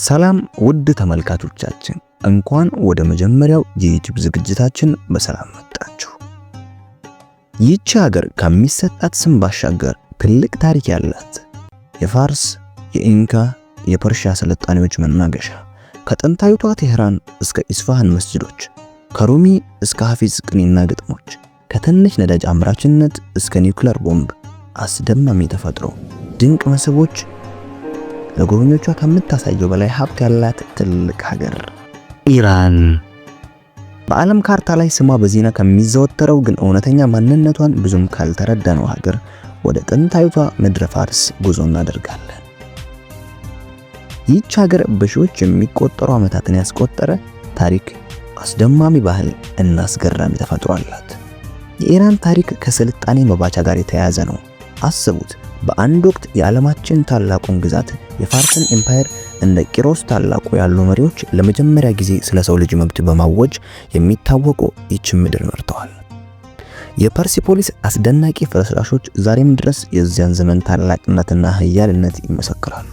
ሰላም ውድ ተመልካቾቻችን፣ እንኳን ወደ መጀመሪያው የ YouTube ዝግጅታችን በሰላም መጣችሁ። ይህች ሀገር ከሚሰጣት ስም ባሻገር ትልቅ ታሪክ ያላት፣ የፋርስ፣ የኢንካ፣ የፐርሺያ ስልጣኔዎች መናገሻ፣ ከጥንታዊቷ ቴህራን እስከ ኢስፋሃን መስጂዶች፣ ከሩሚ እስከ ሐፊዝ ቅኔና ግጥሞች፣ ከትንሽ ነዳጅ አምራችነት እስከ ኒውክለር ቦምብ፣ አስደማሚ ተፈጥሮ፣ ድንቅ መስህቦች፣ ለጎብኚዎቿ ከምታሳየው በላይ ሀብት ያላት ትልቅ ሀገር ኢራን። በዓለም ካርታ ላይ ስሟ በዜና ከሚዘወተረው ግን እውነተኛ ማንነቷን ብዙም ካልተረዳነው ሀገር ወደ ጥንታዊቷ ምድረ ፋርስ ጉዞ እናደርጋለን። ይህች ሀገር በሺዎች የሚቆጠሩ ዓመታትን ያስቆጠረ ታሪክ፣ አስደማሚ ባህል እና አስገራሚ ተፈጥሮ አላት። የኢራን ታሪክ ከስልጣኔ መባቻ ጋር የተያያዘ ነው። አስቡት፣ በአንድ ወቅት የዓለማችን ታላቁን ግዛት የፋርስን empire እንደ ቂሮስ ታላቁ ያሉ መሪዎች ለመጀመሪያ ጊዜ ስለ ሰው ልጅ መብት በማወጅ የሚታወቁ ይህችን ምድር መርተዋል። የፐርሲፖሊስ አስደናቂ ፍርስራሾች ዛሬም ድረስ የዚያን ዘመን ታላቅነትና ኃያልነት ይመሰክራሉ።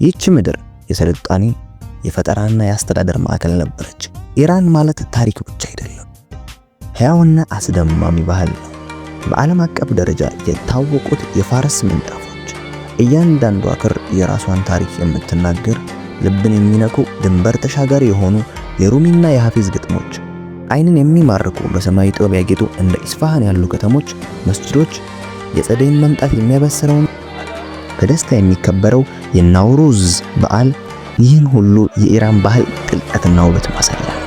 ይህች ምድር የስልጣኔ፣ የፈጠራና የአስተዳደር ማዕከል ነበረች። ኢራን ማለት ታሪክ ብቻ አይደለም፣ ሕያውና አስደማሚ ባህል ነው። በዓለም አቀፍ ደረጃ የታወቁት የፋርስ ምንጣፎች፣ እያንዳንዷ ክር የራሷን ታሪክ የምትናገር፣ ልብን የሚነኩ ድንበር ተሻጋሪ የሆኑ የሩሚና የሐፊዝ ግጥሞች፣ ዓይንን የሚማርኩ በሰማያዊ ጥበብ ያጌጡ እንደ ኢስፋሃን ያሉ ከተሞች፣ መስጂዶች፣ የጸደይን መምጣት የሚያበስረውን በደስታ የሚከበረው የናውሩዝ በዓል፣ ይህን ሁሉ የኢራን ባህል ጥልቀትና ውበት ማሳያ ነው።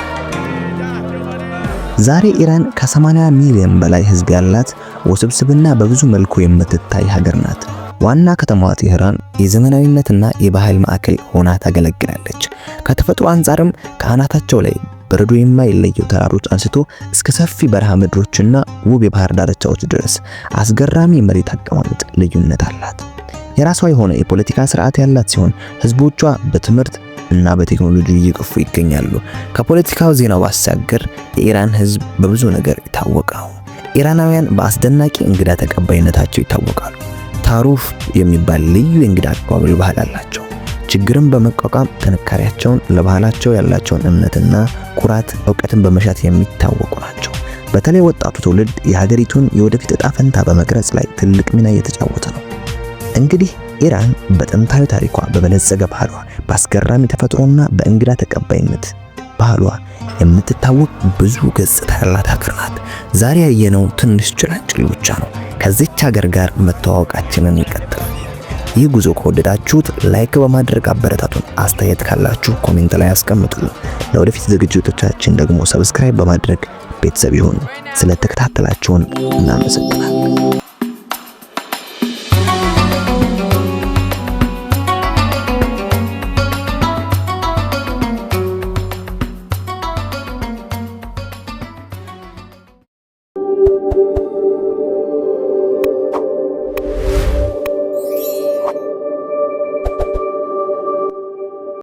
ዛሬ ኢራን ከ80 ሚሊዮን በላይ ሕዝብ ያላት ውስብስብና በብዙ መልኩ የምትታይ ሀገር ናት። ዋና ከተማዋ ቴህራን የዘመናዊነትና የባህል ማዕከል ሆና ታገለግላለች። ከተፈጥሮ አንጻርም ከአናታቸው ላይ በረዶ የማይለየው ተራሮች አንስቶ እስከ ሰፊ በረሃ ምድሮችና ውብ የባህር ዳርቻዎች ድረስ አስገራሚ የመሬት አቀማመጥ ልዩነት አላት። የራሷ የሆነ የፖለቲካ ስርዓት ያላት ሲሆን ህዝቦቿ በትምህርት እና በቴክኖሎጂ እየገፉ ይገኛሉ። ከፖለቲካው ዜናው ባሻገር የኢራን ህዝብ በብዙ ነገር ይታወቃል። ኢራናውያን በአስደናቂ እንግዳ ተቀባይነታቸው ይታወቃሉ። ታሩፍ የሚባል ልዩ የእንግዳ አቀባበል ባህል አላቸው። ችግርን በመቋቋም ጥንካሬያቸውን፣ ለባህላቸው ያላቸውን እምነትና ኩራት፣ እውቀትን በመሻት የሚታወቁ ናቸው። በተለይ ወጣቱ ትውልድ የሀገሪቱን የወደፊት እጣ ፈንታ በመቅረጽ ላይ ትልቅ ሚና እየተጫወተ ነው። እንግዲህ ኢራን በጥንታዊ ታሪኳ፣ በበለጸገ ባህሏ፣ በአስገራሚ ተፈጥሮና በእንግዳ ተቀባይነት ባህሏ የምትታወቅ ብዙ ገጽታ ያላት ሀገር ናት። ዛሬ ያየነው ትንሽ ጭላንጭል ብቻ ነው። ከዚች ሀገር ጋር መተዋወቃችንን ይቀጥላል። ይህ ጉዞ ከወደዳችሁት like በማድረግ አበረታቱን። አስተያየት ካላችሁ comment ላይ አስቀምጡልን። ለወደፊት ዝግጅቶቻችን ደግሞ subscribe በማድረግ ቤተሰብ ይሁኑ። ስለተከታተላችሁን እናመሰግናለን።